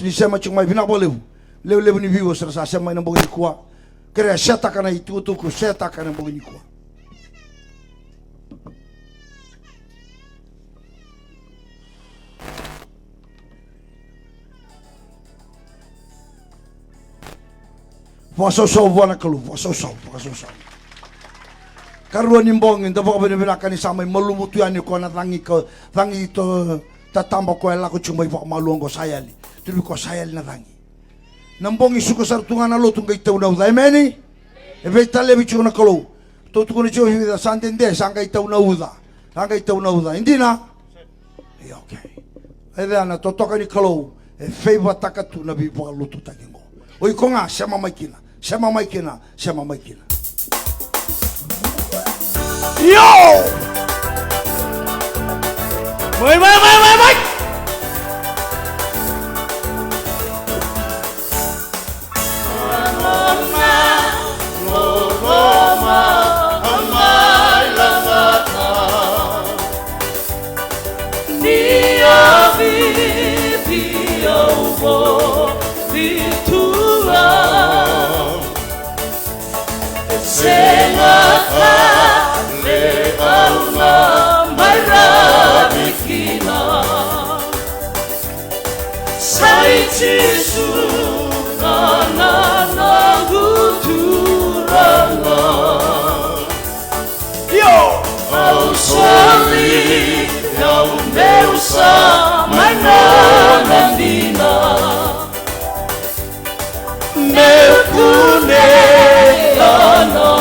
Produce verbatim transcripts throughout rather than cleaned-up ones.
Ni sema tiko mai, vinaka vakalevu. Levulevu ni viewers era sa sema mai na bogi nikua. Kerea setaka na itukutuku, setaka na bogi nikua. Vakasausau vua na Kalou, vakasausau, vakasausau. Karua ni bogi, da vakavinavinaka ni sa mai malumu tu yani o koya na cagi ka, cagi to, tataba koya e lako tiko mai vakamalua oqo sa yali. Turi vei koya sa yali na cagi. Na bogi suka sara tu ga na lotu qai tau na uca, emeni? E veitalevi tiko na Kalou. Tou tukuna tiko vica, sa dede, sa qai tau na uca. Sa qai tau na uca. E dina? Ia, okay. E cea na totoka ni Kalou, e favour-taka tu na veivakalotutaki oqo. O iko ga, sema mai kina, sema mai kina, sema mai kina. Io! Mai, mai, mai, mai, mai! Ni a vivi au vo vitura. Sega tale au na mai ravi kina. Sa i Jisu na noqu Turaga. Io! Au soli au meu sa mai nona dina. Meu kunea na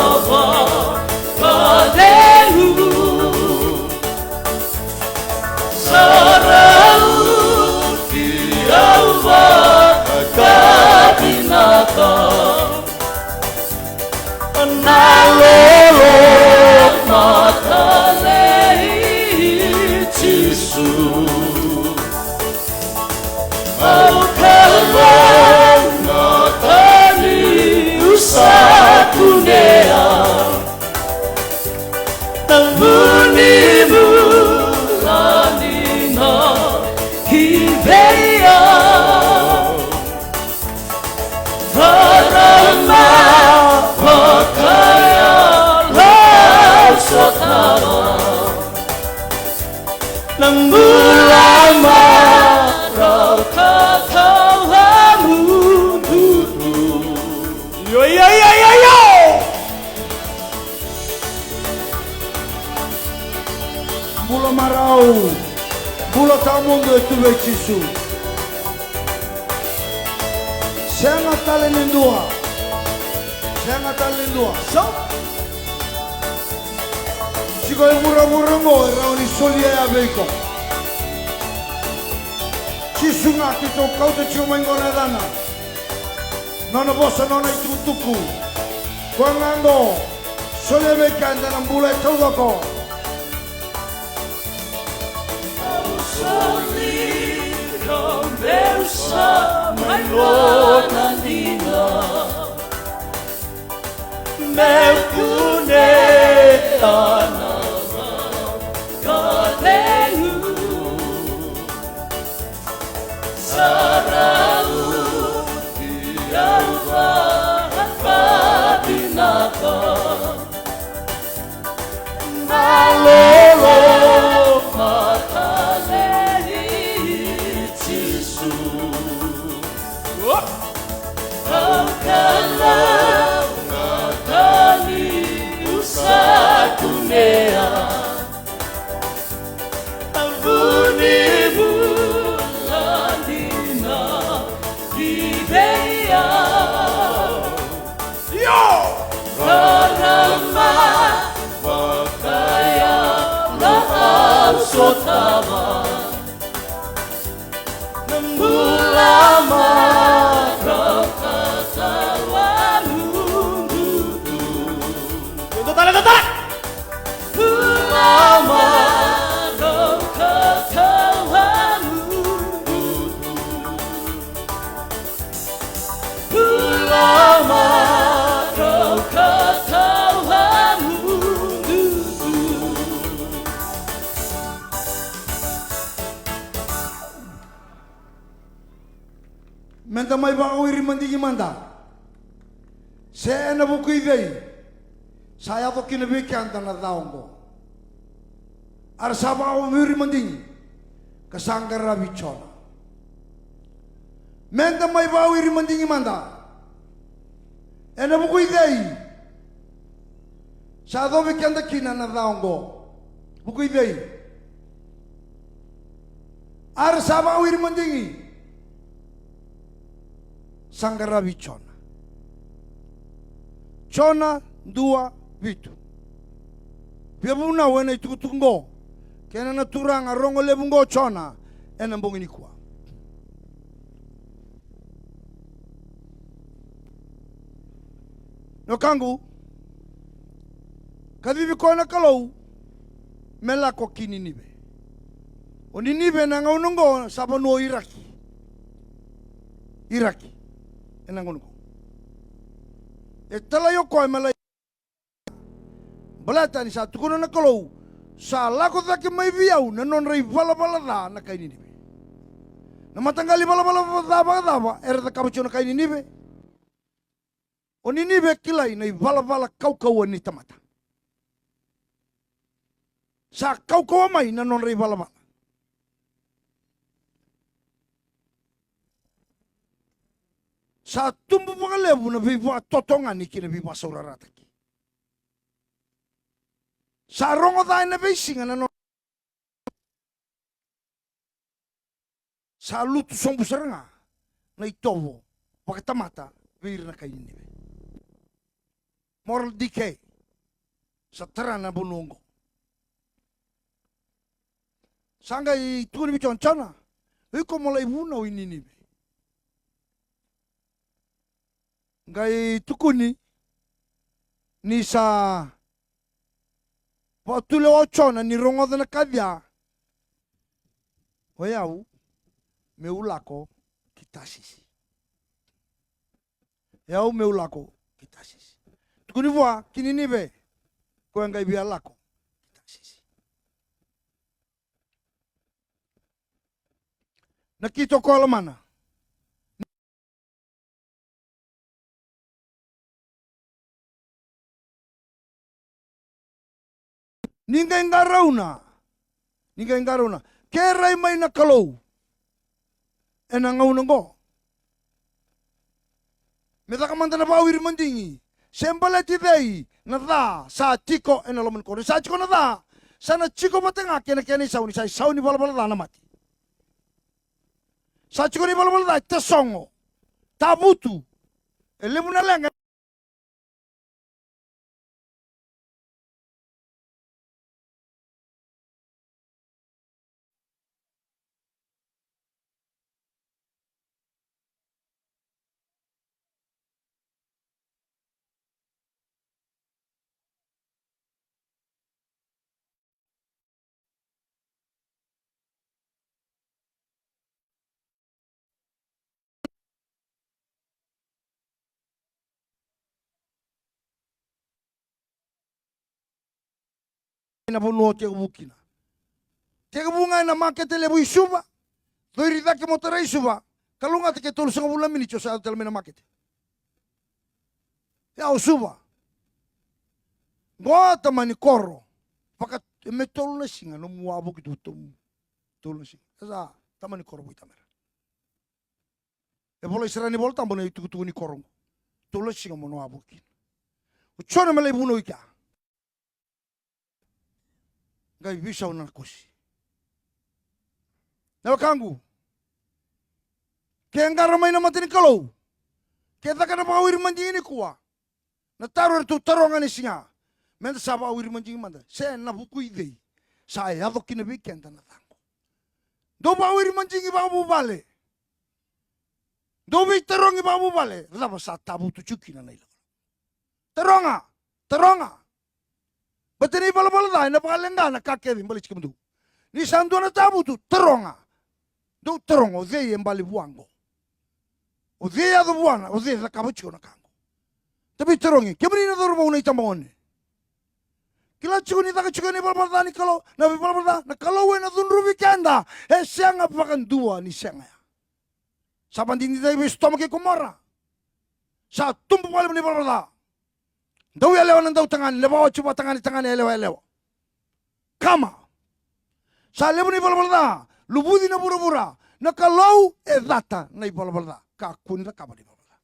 vakacegu. Sa rauti au vakavinaka. Na loloma tale i Jisu. Au kalougata niu sa kunea na vu ni bula ni na ki vei au. Varama vakayalo au sotava. Na bula marau ka tawa mududu. Io, io, io, io, io. Bula marau, bula tawamudu e tu vei Jisu. Sega tale ni dua. Sega tale ni dua. So, tiko e vuravura oqo e rawa ni solia ya vei iko. Jisu ga keitou kauta tiko mai qo na yacana. Nona vosa, nona itukutuku. Koya ga qo, solia vei keda na bula e taucoko. Au soli au meu sa mai nona dina. Meu kunea na vakacegu. Sa rauti au vakavinaka. Na loloma tale i Jisu. Au kalougata niu sa kunea na vu ni bula dina ki vei au. Io! Varama vakayalo au sotava. Na bula marau ka tawa mududu. Dua tale, dua tale. Bula marau ka tawa mududu. Bula marau ka tawa mududu. Meda mai vakawiri madigi mada. Se ena vuku i cei sa yaco kina vei keda na ca oqo? A ra sa vakawiri madigi ka sa qaravi Jona. Meda mai vakawiri madigi mada. Ena vuku i cei sa yacovi keda kina na ca oqo? Vuku i cei? A ra sa vakawiri madigi, sa qaravi Jona. Jona dua vitu. Via vunau ena itukutuku oqo kei na Turaga rogo levu oqo o Jona ena bogi nikua. Na wekaqu, kacivi koya na Kalou me lako ki Ninive. O Ninive ena gauna oqo sa vanua o Iraki. Iraki ena gauna oqo. E talai o koya me lai, baleta ni sa tukuna na Kalou, sa lako cake mai vei au na nodra ivalavala ca na kai Ninive. Na mataqali ivalavala ca vakacava era cakava tiko na kai Ninive? O Ninive e kilai na ivalavala kaukauwa ni tamata. Sa kaukauwa mai na nodra ivalavala. Sa tubu vakalevu na veivakatotogani kei na veivakasaurarataki. Sa rogo ca ena veisiga na no, sa lutu sobu sara ga na itovo vakatamata vei ira na kai Ninive. Moral decay. Sa tara na vanua oqo. Sa qai tukuni vei Jona, Jona, o iko mo lai vunau i Ninive. Qai tukuni ni sa vakatulewa o Jona ni rogoca na ka ca. O yau meu lako ki Tasisi. E au meu lako ki Tasisi. Tukuni vua ki Ninive, koya qai via lako ki Tasisi. Na kito ko Alamana. Ni qai qarauna, ni qai qarauna, ke rai mai na Kalou ena gauna oqo me caka mada na vakawiri madigi, se baleti cei na ca sa tiko ena loma ni koro. Ni sa tiko na ca, sa na tiko vata ga kei na kena isau, ni sa isau ni valavala ca na mate. Sa tiko ni valavala ca e tasogo, tavutu, e levu na leqa. Na vanua o tekivu kina. Tekivu ga ena makete levu i Suva. Cori cake mo tarai Suva. Kalougata ke tolusagavulu na miniti o sa yaco tale mai na makete. Ia o Suva. Qo tamani koro. Vaka, e me tolu na siga nomu wavoki tu, tolu, tolu na siga. E sa tamani koro vakatamera. E volai sara ni Vola Tabu na itukutuku ni koro qo. Tolu na siga mo na wavoki kina. O Jona me lai vunau i kea. Qai veisau na kosi. Na wekaqu, ke qara mai na mata ni Kalou, ke caka na vakawiri madigi nikua. Na taro eratou taroga ni siga, meda sa vakawiri madigi mada, se na vuku i cei sa yaco kina vei keda na ca oqo? Dou vakawiri madigi vakavuvale. Dou veitarogi vakavuvale, cava sa tavutu tiko kina na ilakolako? Taroga, taroga. Baleta na ivalavala ca ena vakaleqa na ka kece baleti kemudou. Ni sa dua na tavutu, taroga. Dou taroga, o cei e bale vua qo? O cei e yaco vua na, o cei e cakava tiko na ka qo? Da veitarogi, kemuni na cauravou na itabagone. Kila tiko ni caka tiko na ivalavala ca ni Kalou, na ivalavala ca, na Kalou ena cudruvi keda, e sega vakadua ni sega ya. Sa vadididai vei Sotoma kei Komora. Sa tubu vakalevu na ivalavala ca. Dau yalewa na dautagane, lewa oti vakatagane, tagane yalewa yalewa. Kama. Sa levu na ivalavala ca, luvuci na vuravura. Na Kalou e cata na ivalavala ca. Kakua ni cakava na ivalavala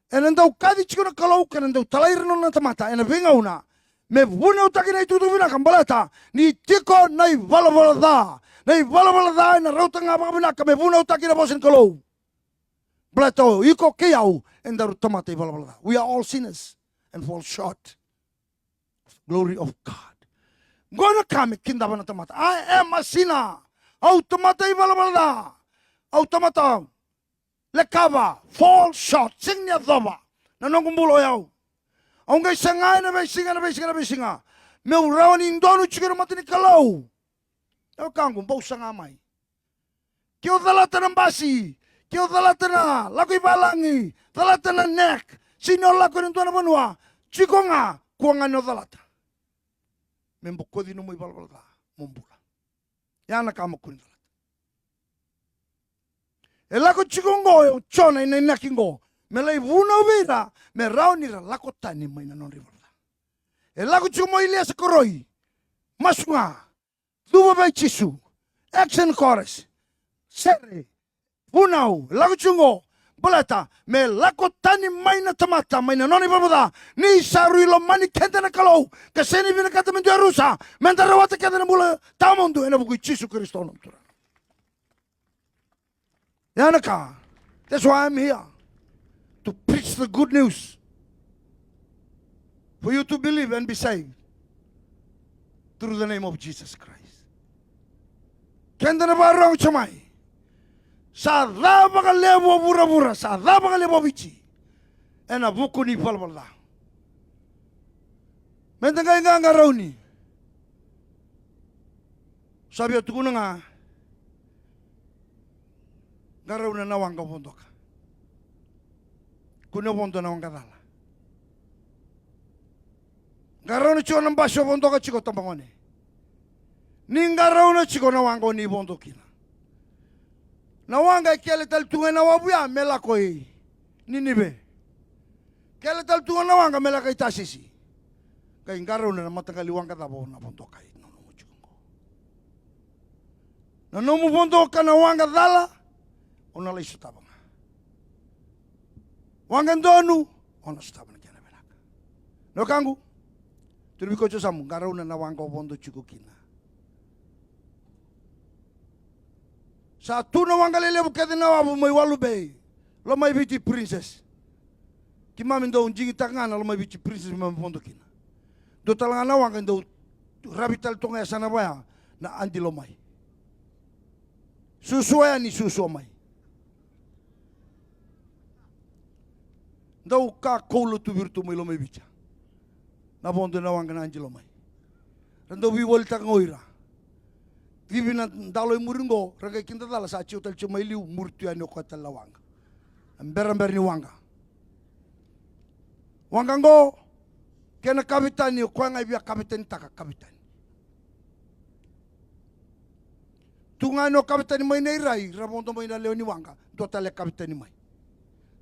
ca. Ena dau kaci tiko na Kalou ka na dau talai ira na nona tamata ena veigauna me vunautaki na itukutuku vinaka, baleta ni tiko na ivalavala ca. Na ivalavala ca ena rauta ga vakavinaka me vunautaki na vosa ni Kalou. Baleta o iko kei au edaru tamata ivalavala ca. We are all sinners and fall short of glory of God. Qo na ka me kidava na tamata. I am a sinner. Au tamata ivalavala ca. Au tamata lekava, fall short, sega ni yacova na noqu bula o yau. Au qai saga ena veisiga, ena veisiga, ena veisiga meu rawa ni donu tiko ena mata ni Kalou. Na wekaqu, bau saga mai. Ke o calata na basi, ke o calata na lako i valagi, calata na nek, sega ni o lako ena dua na vanua, tiko ga, kua ga ni o calata. Me bokoci nomu ivalavala ca mo bula. Ya na ka mo kua ni calata. E lako tiko oqo o Jona ena inaki oqo me lai vunau vei ira me rawa ni ra lako tani mai na nodra ivalavala ca. E lako tiko mai o Iliesa, koroi, masu ga, cuva vei Jisu, action chorus, sere, vunau, e lako tiko oqo baleta me lako tani mai na tamata mai na nona ivalavala ca. Ni sa rui lomani keda na Kalou ka sega ni vinakata me dua e rusa, meda rawata keda na bula tawamudu ena vuku i Jisu Karisito na noda Turaga. Ya na ka. That's why I'm here to preach the good news for you to believe and be saved through the name of Jesus Christ. Keda na vakarogo tiko mai, sa ca vakalevu o vuravura, sa ca vakalevu o Viti ena vuku ni valavala ca. Meda qai qaqarauni. Sa via tukuna ga, qarauna na waqa o vodoka. Kua ni o vodo na waqa cala. Qarauna tiko na basi o vodoka tiko, tabagone. Ni qarauna tiko na waqa o ni vodo kina. Na waqa e kele tale tu ga ena wavu ya me lako i Ninive. Kele tale tu ga na waqa me lako i Tasisi. Qai qarauna na mataqali waqa cava o na vodoka i nomu tiko qo. Na nomu vodoka na waqa cala, o na lai sotava ga. Waqa donu, o na sotava na kena vinaka. Na wekaqu, tukuna vei koya o Josamu, qarauna na waqa o vodo tiko kina. Sa tu na waqa lelevu kece na wavu mai Walu Bay, Lomaiviti Princess. Keimami dau digitaka ga na Lomaiviti Princess me vodo kina. Dua tale ga na waqa e dau ravi tale toka ga e yasana vaya na Adi Lomai. Suasua yani, suasua mai. Dau ka koula tu vei iratou mai Lomaiviti. Na vodo na waqa na Adi Lomai. Ra dau veivolitaka ga o ira. Civi na dalo e muri qo, ra qai kidacala, sa tiko tale tiko mai liu, muri tu yani o koya tale na waqa. A berabera ni waqa. Waqa qo, kena kavetani, o koya ga e via kavetanitaka, kavetani. Tu ga ni o kavetani mai na irai, ra vodo mai na lewe ni waqa, dua tale e kavetani mai.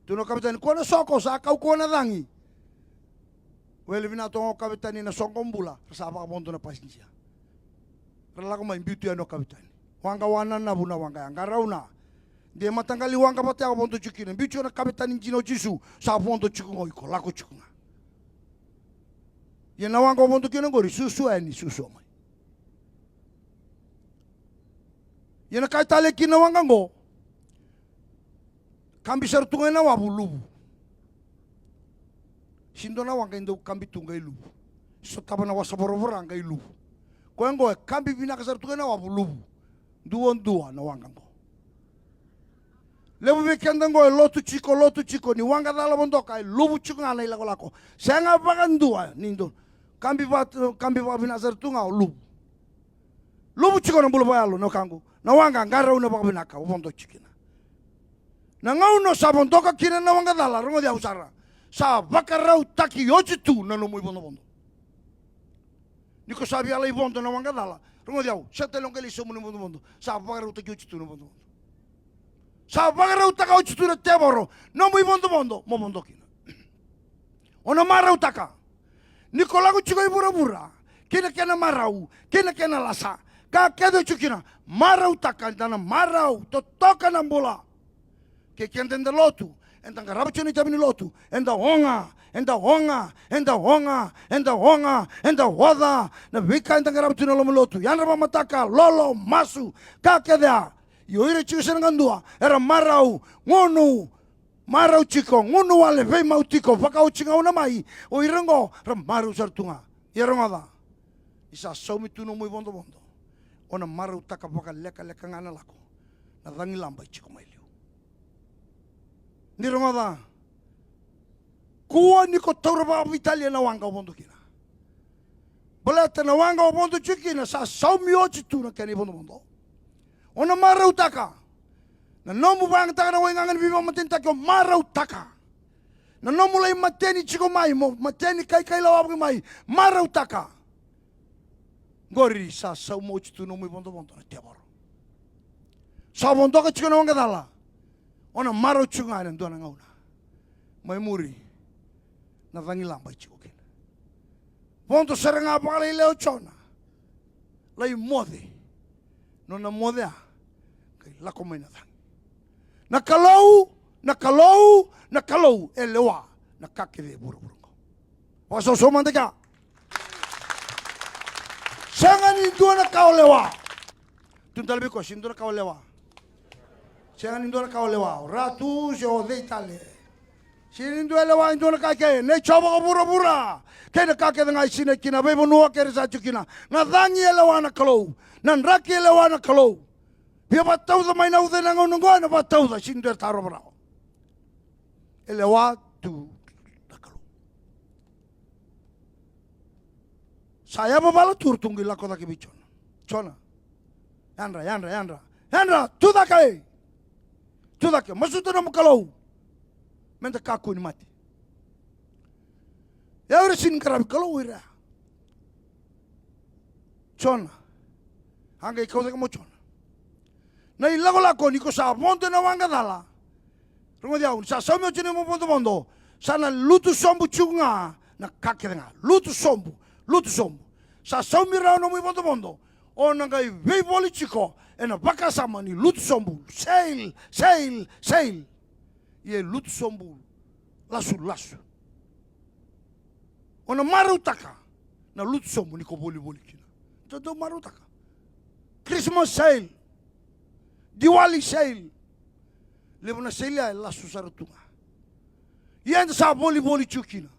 Tu na kavetani, koya na soko, sa kaukauwa na cagi. Wele vinaka toka o kavetani na soqo bula, ra sa vakavodo na pasijia. Ra lako mai, biu tu yani o kavetani. Waqa Wananavu na waqa ya, qarauna. De mataqali waqa vata ya o vodo tiko kina. Biu tiko na kavetani dina o Jisu, sa vodo tiko ga o iko, lako tiko ga. Ia na waqa o vodo kina qori, suasua yani, suasua mai. Ia na ka e tale kina na waqa qo, kabi sara tu ga ena wavu, luvu. Sega ni dua na waqa e dau kabi tu qai luvu. Sotava na wasa voravora qai luvu. Koya qo e kabi vinaka sara tu ga ena wavu, luvu. Duadua na waqa qo. Levu vei keda qo e lotu tiko, lotu tiko, ni waqa cala vodoka, e luvu tiko ga na ilakolako. Sega vakadua ni dua. Kabi va, kabi vakavinaka sara tu ga o luvu. Luvu tiko na bula vakayalo, na wekaqu. Na waqa qarauna vakavinaka, o vodo tiko kina. Na gauna o sa vodoka kina na waqa cala, rogoci au sara. Sa vakarautaki oti tu na nomu ivodovodo. Ni ko sa via lai vodo na waqa cala, rogoci au, sega tale o qai lai sauma na ivodovodo. Sa vakarautaki oti tu na ivodovodo. Sa vakarautaka oti tu na tevoro nomu ivodovodo mo vodo kina. O na marautaka. Ni ko lako tiko i vuravura, kei na kena marau, kei na kena lasa, ka kece o tiko kina, marautaka, eda na marau, totoka na bula. Kei keda eda lotu, eda qarava tiko na itavi ni lotu, eda oga, eda oga, eda oga, eda oga, eda oca na veika eda qarava tiko na loma ni lotu. Yadra vakamataka, lolo, masu, ka kece a. Ia o ira tiko e sega ni dua era marau, gunu, marau tiko, gunu wale, veimau tiko, vakaoti gauna mai, o ira oqo ra marau sara tu ga. Ia rogoca, ni sa saumi tu nomu ivodovodo, o na marautaka vakalekaleka ga na lako, na cagilaba e tiko mai liu. Ni rogoca, kua ni ko taura vakaveitalia na waqa o vodo kina. Baleta na waqa o vodo tiko kina sa saumi oti tu na kena ivodovodo. O na marautaka na nomu vakayagataka na waigaga ni veivakamatenitaki, o marautaka. Na nomu lai mateni tiko mai, mo mateni kaikai lawavaki mai, marautaka. Qori sa sauma oti tu nomu ivodovodo na tevoro. Sa vodoka tiko na waqa cala. O na marau tiko ga ena dua na gauna. Mai muri, na cagilaba e tiko kina. Vodo sara ga vakalailai o Jona. Lai moce. Nona moce a, qai lako mai na cagi. Na Kalou, na Kalou, na Kalou e lewa na ka kece e vuravura oqo. Vakasausau mada kea. Sega ni dua na ka o lewa. Tu tale vei koya, sega ni dua na ka o lewa. Sega ni dua na ka o lewa. O ratu se o cei tale. Sega ni dua e lewa e dua na ka kece. Nei Jiova ko vuravura kei na ka kece ga e sinai kina, veivanua kece sa tiko kina. Na cagi e lewa na Kalou. Na draki e lewa na Kalou. Via vakatauca mai na uca ena gauna oqo, ena vakatauca, sega ni dua e tarova rawa. E lewa tu na Kalou. Sa yavavala tu, ratou qai lako cake vei Jona. Jona, yadra, yadra, yadra, yadra, tu cake. Tu cake, masuta nomu Kalou meda kakua ni mate. Ia o ira sega ni qaravi Kalou o ira. Jona, a qai kau cake mai o Jona. Na ilakolako ni ko sa vodo ena waqa cala. Rogoci au, ni sa saumi oti nomu ivodovodo, sa na lutu sobu tiko ga na ka kece ga. Lutu sobu, lutu sobu. Sa saumi rawa nomu ivodovodo, o na qai veivoli tiko ena vakasama ni lutu sobu. Sail, sail, sail. Ia e lutu sobu lasulasu. O na marautaka na lutu sobu ni ko volivoli kina. Dou, dou marautaka. Christmas sail. Diwali sail. Levu na sail ya e lasu sara tu ga. Ia eda sa volivoli tiko kina.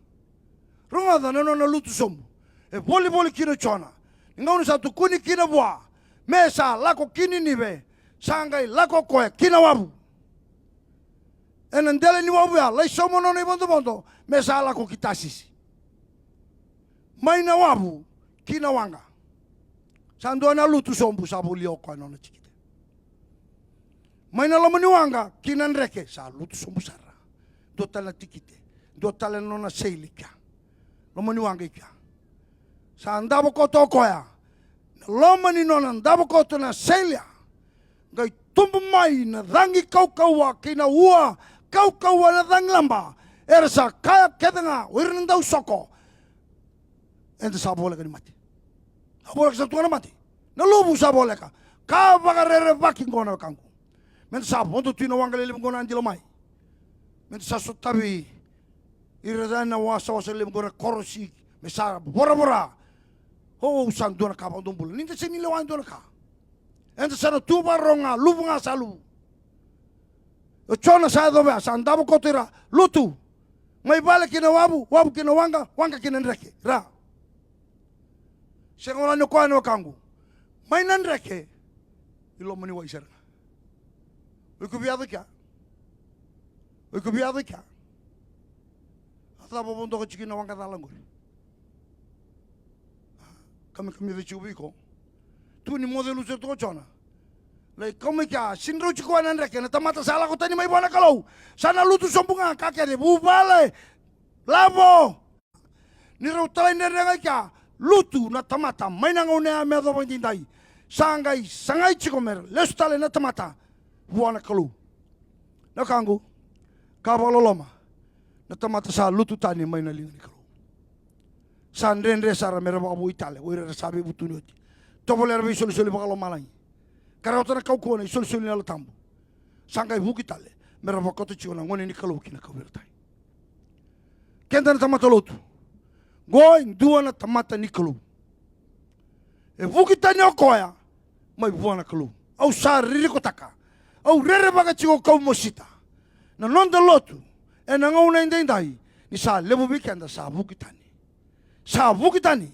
Rogoca na nona lutu sobu e volivoli kina o Jona. Ni gauna sa tukuni kina vua me sa lako ki Ninive, sa qai lako koya ki na wavu. Ena dela ni wavu ya, lai sauma nona ivodovodo me sa lako ki Tasisi. Mai na wavu ki na waqa. Sa dua na lutu sobu sa volia o koya nona tikite. Mai na loma ni waqa ki na dreke sa lutu sobu sara. Dua tale na tikite, dua tale na nona sail i kea. Loma ni waqa i kea. Sa davo koto o koya. Na loma ni nona davo koto na sail ya, qai tubu mai na cagi kaukauwa kei na ua kaukauwa na cagilaba. Era sa kaya kece ga o ira na dausoko, eda sa voleka ni mate. A voleka sa tu ga na mate. Na luvu sa voleka. Ka vakarerevaki qo na wekaqu. Meda sa vodo tu ina waqa lelevu qo na dilo mai. Meda sa sotavi ira na wasawasa levu qo na korosi me sa voravora. O, sa dua na ka vakadomobula ni da sega ni lewa e dua na ka. Eda sa na tu vakarorogo ga, luvu ga sa luvu. O Jona sa yacova ya, sa davo koto ira, lutu. Mai vale ki na wavu, wavu ki na waqa, waqa ki na dreke. Ra. Sega wale ni o koya na wekaqu. Mai na dreke i loma ni wai sara ga. O iko via yaco i kea? O iko via yaco i kea? A cava o vodoka tiko kina na waqa cala qori? Kamikamica tiko vei iko. Tu ni moce lutu sara tu o Jona. Lai kau mai kea, sega ni rauti koya na dreke, na tamata sa lako tani mai vua na Kalou. Sa na lutu sobu ga ka kece, vuvale, lavo. Ni rau talaidredre ga i kea, lutu na tamata mai na gauna ya me yacova edaidai. Sa qai sagai tiko me ra lesu tale na tamata vua na Kalou. Na wekaqu, ka vakaloloma na tamata sa lutu tani mai na liga ni Kalou. Sa dredre sara me ra vakavoui tale o ira era sa veivutuni oti. Tovolea na veisolisoli vakalomalagi ka rawata na kaukauwa na isolisoli ni Yalo Tabu. Sa qai vuki tale me ra vakota tiko na gone ni Kalou ki na kauveilatai. Keda na tamata lotu, qo e dua na tamata ni Kalou. E vuki tani o koya mai vua na Kalou. Au sa ririkotaka, au rerevaka tiko kau mosita na noda lotu ena gauna edaidai, ni sa levu vei keda sa vuki tani. Sa vuki tani,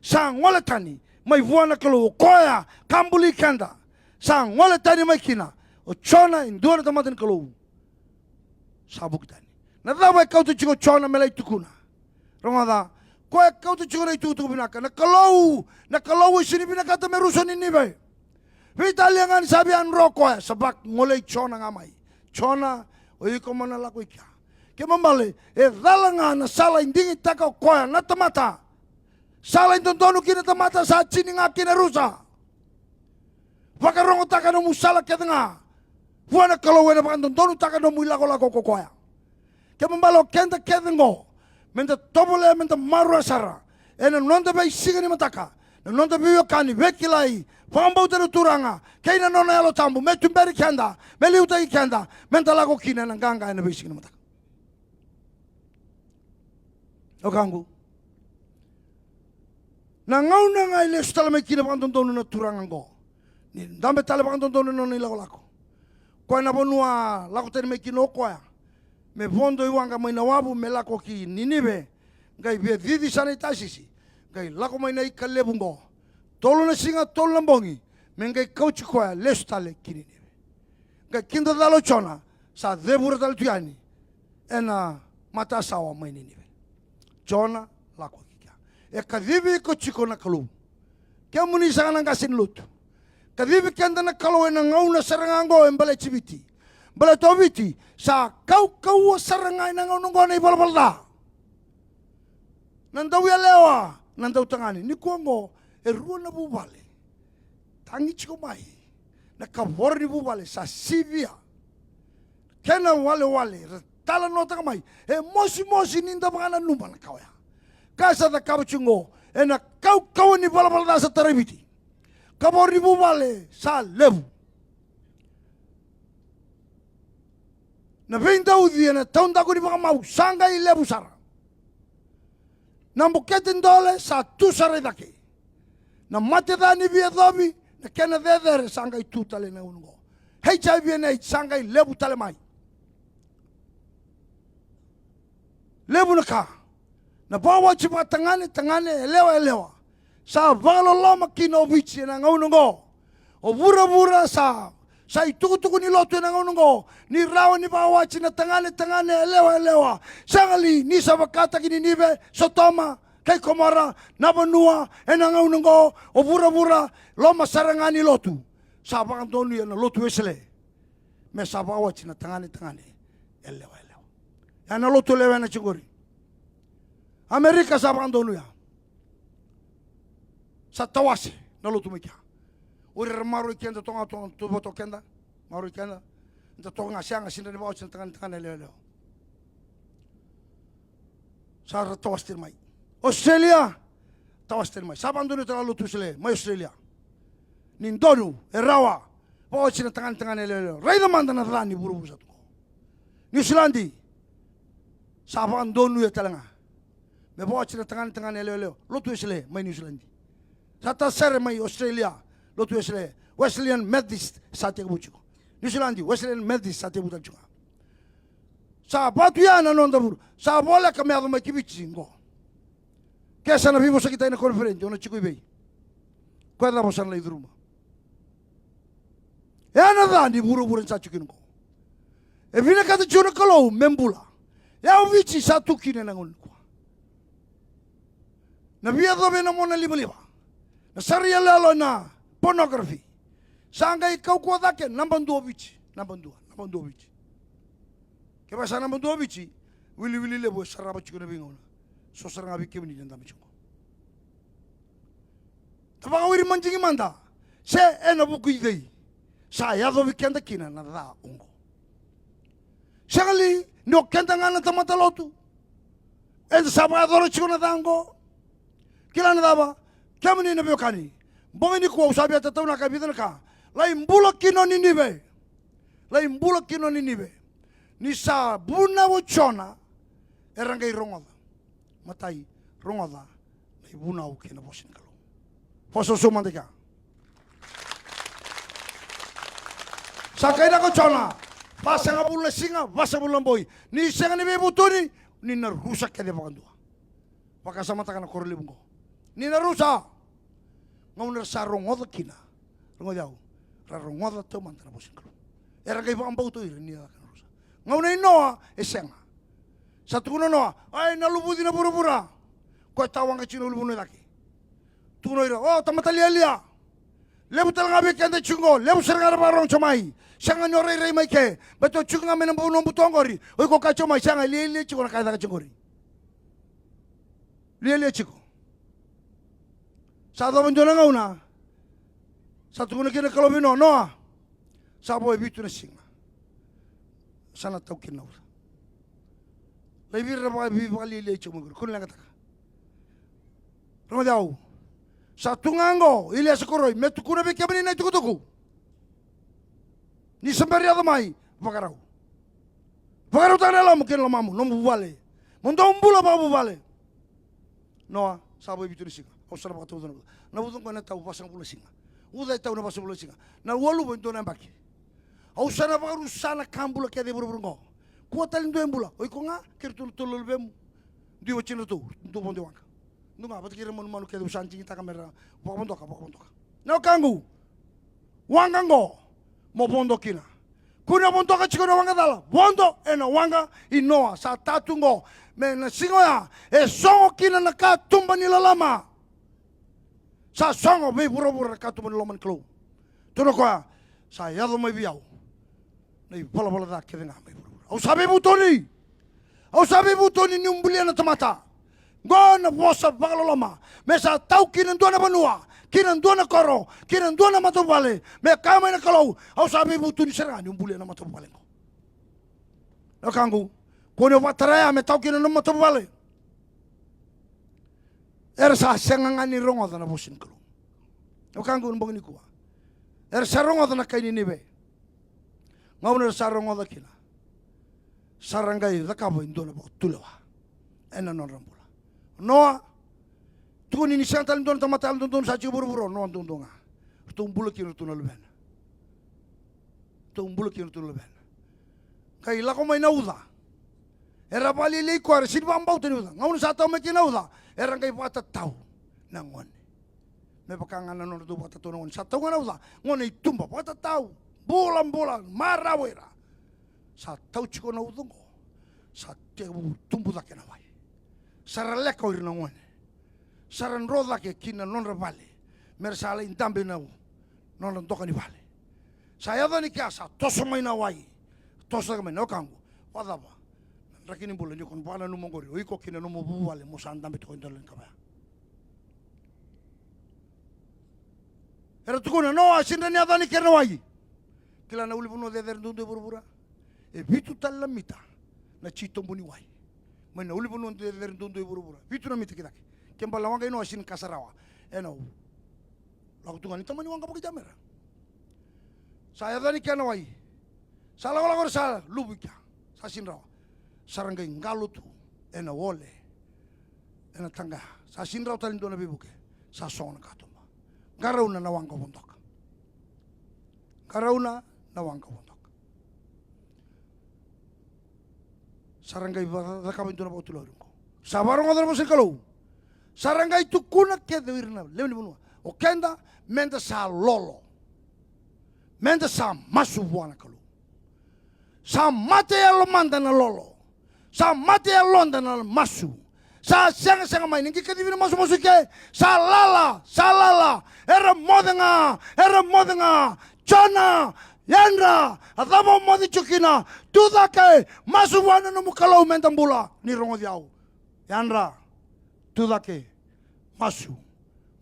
sa gole tani mai vua na Kalou. O koya ka buli keda sa gole tani mai kina. O Jona e dua na tamata ni Kalou. Sa vuki tani. Na cava e kauta tiko o Jona me lai tukuna? Rogoca, koya e kauta tiko na itukutuku vinaka. Na Kalou, na Kalou e sini vinakata me rusa o Ninive. Veitalia ga ni sa via dro koya, sa vakagolei Jona ga mai. Jona, o iko mo na lako i kea. Kena ibalebale, e cala ga na sala e digitaka o koya na tamata. Sala e dodonu kina na tamata sa tini ga kina rusa. Vakarogotaka nomu sala kece ga vua na Kalou, ena vakadodonutaka nomu ilakolako ko koya. Kena ibalebale o keda kece qo, meda tovolea meda maroroya sara ena noda veisiga ni mataka na noda veiwekani, veikilai, vakabauta na Turaga kei na nona Yalo Tabu me tuberi keda, me liutaki keda, meda lako kina ena qaqa ena veisiga ni mataka. Na wekaqu, na gauna ga e lesu tale mai kina vakadodonu na Turaga qo, ni dabe tale vakadodonu na nona ilakolako. Koya na vanua a lako tani mai kina o koya me vodo i waqa mai na wavu me lako ki Ninive, qai via cici sa na i Tasisi, qai lako mai na ika levu qo. Tolu na siga, tolu na bogi me qai kauti koya lesu tale ki Ninive. Qai kidacala o Jona, sa cevura tale tu yani ena matasawa mai Ninive. Jona, lako ki kea. E kacivi iko tiko na Kalou. Kemuni saka na qase ni lotu, kacivi keda na Kalou ena gauna sara ga qo e baleti Viti. Baleta o Viti sa kaukauwa sara ga ena gauna qo na ivalavala ca. Na dauyalewa, na dautagane. Nikua qo e rua na vuvale tagi tiko mai. Na kavoro ni vuvale sa sivia. Kena walewale ra talanoataka mai, e mosimosi ni da vakananuma na ka oya. Ka sa cakava tiko qo ena kaukauwa ni valavala ca sa tarai Viti. Kavoro ni vuvale sa levu. Na veidauci ena taudaku ni vakamau sa qai levu sara. Na bukete dole sa tu sara i cake. Na mate ca ni veiyacovi, na kena cecere sa qai tu tale na gauna oqo. H I V and AIDS sa qai levu tale mai. Levu na ka. Na vakawati vakatagane tagane, yalewa yalewa, sa vakaloloma kina o Viti ena gauna oqo. O vuravura sa, sa itukutuku ni lotu ena gauna oqo, ni rawa ni vakawati na tagane tagane, yalewa yalewa. Sega li ni sa vakataki Ninive, Sotoma kei Komora na vanua ena gauna oqo? O vuravura, loma sara ga ni lotu, sa vakadonuya na lotu Wesele me sa vakawati na tagane tagane, yalewa yalewa. Ya na lotu e lewena tiko qori. Amerika sa vakadonuya. Sa tawase na lotu mai kea. O ira era maroroi keda toka ga, toka tu vata o keda, maroroi keda. Da toka ga, sega, sega ni vakawati na tagane tagane, yalewa yalewa. Sa ra tawase tani mai. Australia, tawase tani mai. Sa vakadonuya tale na lotu Wesele mai Australia. Ni donu, e rawa, vakawati na tagane tagane, yalewa yalewa. Raica mada na ca ni vuravura sa tu qo. Niusiladi, sa vakadonuya tale ga me vakawati na tagane tagane, yalewa yalewa. Lotu Wesele mai Niusiladi. Sa tasere mai Australia, lotu Wesele, Wesleyan Methodist sa tekivu tiko. Niusiladi, Wesleyan Methodist sa tekivu tale tiko. Sa vatu ya na noda vuru, sa voleka me yaco mai ki Viti qo. Ke sa na veivosakitaki na koniferedi, o na tiko i vei? Koya cava sa na lai curuma? E a na ca ni vuravura ni sa tiko kina qo. E vinakata tiko na Kalou me bula. E a o Viti sa tu kina ena gauna nikua. Na veiyacovi ena mona livaliva, na sara iyaloyalo ena pornography, sa qai kaukauwa cake, naba dua o Viti, naba dua, naba dua o Viti. Kevaka sa naba dua o Viti, wiliwili levu e sarava tiko ena veigauna. So sara ga vei kemuni na dabe tiko qo. Da vakawiri madigi mada, se ena vuku i cei sa yacovi keda kina na ca oqo? Ni o keda ga na tamata lotu, eda sa vakayacora tiko na ca oqo. Kila na cava? Kemuni na veiwekani, bogi nikua au sa via tataunaka e vica na ka. Lai bula kina o Ninive. Lai bula kina o Ninive. Ni sa vunau o Jona, era qai rogoca. Matai, rogoca na ivunau kei na vosa ni Kalou. Vosa so mada i kea. Sa kainaka o Jona, vasagavulu na siga, vasagavulu na bogi. Ni sega ni veivutuni, ni na rusa kece vakadua. Vakasamataka na koro levu oqo. Ni na rusa. Gauna era sa rogoca kina. Rogoci au. Ra rogoca taumada na vosa ni Kalou. Era qai vakabauta o ira ni caka na rusa. Gauna i Noa, e sega. Sa tukuna o Noa, ai, na luvuci na vuravura. Koya tawaqa tiko na ulunivanua i cake. Tukuna o ira, o, tamata lialia. Levu tale ga vei keda tiko qo, levu sara ga era vakarogo tiko mai. Sega ni o rairai mai ke. Baleta o tiko ga mai na vanua buto oqori. O iko kaya tiko mai, sega, e lialia tiko na ka e caka tiko qori. Lialia tiko. Sa yacova e dua na gauna. Sa tukuna kina na Kalou vei Noa, Noa, sa vo e vitu na siga. Sa na taukena na uca. Lai vei ira na vaka, veivakalialiai tiko mai qori. Kua ni leqataka. Rogoci au. Sa tu ga qo, Iliesa Koroi, me tukuna vei kemuni na itukutuku. Ni sa bera ni yaco mai, vakarau. Vakarautaka na yalomu kei na lomamu, nomu vuvale. Mo dou bula vakavuvale. Noa, sa vo e vitu na siga. Au sa na vakatauca na uca. Na uca oqo ena tau vasagavulu na siga. Uca e tau na vasagavulu na siga. Na ualuva e dua na yabaki. Au sa na vakarusa na ka bula kece e vuravura oqo. Kua tale dua e bula. O iko ga, kei iratou na tolu na luvemu. Dui watina ratou, dua vodo e waqa. Dua ga, vata kei ira manumanu kece au sa digitaka me ra vakavodoka, vakavodoka. Na wekaqu, waqa oqo, mo vodo kina. Kua ni vodoka tiko na waqa cala, vodo ena waqa i Noa, sa tatu oqo, me na siga oya, e sogo kina na katuba ni loloma. Sa sogo vei vuravura na katuba ni loma ni Kalou. Tukuna o koya, sa yaco mai vei au na ivalavala ca kece ga mai vuravura. Au sa veivutuni. Au sa veivutuni niu bulia na tamata. Qo na vosa vakaloloma. Me sa tau ki na dua na vanua, ki na dua na koro, ki na dua na matavuvale. Me kaya mai na Kalou, au sa veivutuni sara ga niu bulia na matavuvale qo. Na wekaqu, kua ni vakatara ya me tau ki na nomu matavuvale. Era sa sega ga ni rogoca na vosa ni Kalou. Na wekaqu, na bogi nikua, era sa rogoca na kai Ninive. Gauna era sa rogoca kina, sa ra qai cakava e dua na vakatulewa ena nodra bula. Noa, tukuni ni sega tale ni dua na tamata yalododonu sa tiko e vuravura, o Noa duadua ga. Ratou bula kina ratou na luvena. Ratou bula kina ratou na luvena. Qai lako mai na uca. Era vakalialiai koya, era sega ni vakabauta ni uca. Gauna sa tau mai kina na uca, era qai vakatatau na gone. Me vaka ga na nodratou vakatatau na gone. Sa tau ga na uca, gone i tuba, vakatatau, bulabula, marau o ira. Sa tau tiko na uca oqo, sa tekivu tubu cake na wai. Sa ra leka o ira na gone. Sa ra dro cake ki na nodra vale, me ra sa lai dabe na nodra doka ni vale. Sa yaco yani kea sa toso mai na wai. Toso cake mai, na wekaqu. Vakacava na draki ni bula ni ko na vakananuma oqori, o iko kei na nomu vuvale mo sa dabe tiko e dela ni kava ya? Era tukuna, Noa, sega ni yaco yani kina na wai. Kila na ulunivanua cecere duadua e vuravura? E vitu tale na mita na titobu ni wai mai na ulunivanua cecere duadua e vuravura. Vitu na mita ki cake. Ke bale na waqa i Noa, sega ni ka sa rawa. Ena lako tu ga ni tamani waqa vakaitamera. Sa yaco yani kea na wai. Sa lakolako, era sa luvu i kea. Sa sega ni rawa. Sa ra qai qalo tu ena ole, ena taqaya. Sa sega ni rawa tale ni dua na veivuke. Sa sogo na katuba. Qarauna na waqa vodoka. Qarauna na waqa vodoka. Sa ra qai va-, cakava e dua na vakatulewa oqo. Sa vakarogoca na vosa ni Kalou. Sa ra qai tukuna kece o ira na lewe ni vanua, o keda, meda sa lolo. Meda sa masu vua na Kalou. Sa mate e lomada na lolo. Sa mate e yaloda na masu. Sa segasega mai, ni qai kacivi na masumasu i ke. Sa lala, sa lala. Era moce ga, era moce ga. Jona, yadra, a cava o moce tiko kina? Tu cake, masu vua na nomu Kalou meda bula. Ni rogoci au. Yadra, tu cake, masu,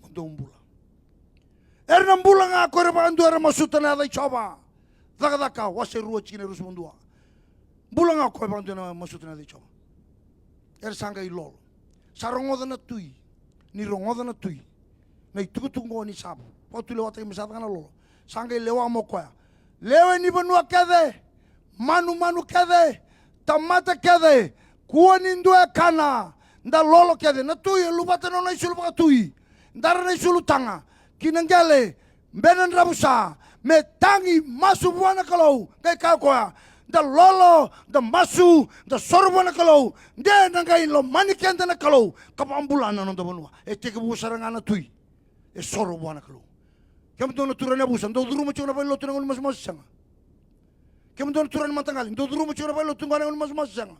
mo dou bula. Era na bula ga ko ira vakadua era masuta na yaca i Jiova. Cakacaka wase rua, tikina e ruasagavulu ka dua. Bula ga o koya vakadua na masuta na yaca i Jiova. Era sa qai lolo. Sa rogoca na tui. Ni rogoca na tui na itukutuku oqo ni sa vakatulewataki me sa caka na lolo. Sa qai lewa mai o koya. Lewe ni vanua kece, manumanu kece, tamata kece, kua ni dua e kana. Da lolo kece. Na tui e luvata na nona isulu vakatui. Dara na isulu taga ki na qele, bena dravusa, me tagi, masu vua na Kalou. Qai kaya o koya, da lolo, da masu, da soro vua na Kalou. De na qai lomani keda na Kalou ka vakabula na noda vanua. E tekivu sara ga na tui. E soro vua na Kalou. Kemudou na turaga ni yavusa, dou curuma tiko na valenilotu na gauna ni masumasu, sega? Kemudou na turaga ni mataqali, dou curuma tiko na valenilotu qo na gauna ni masumasu, sega?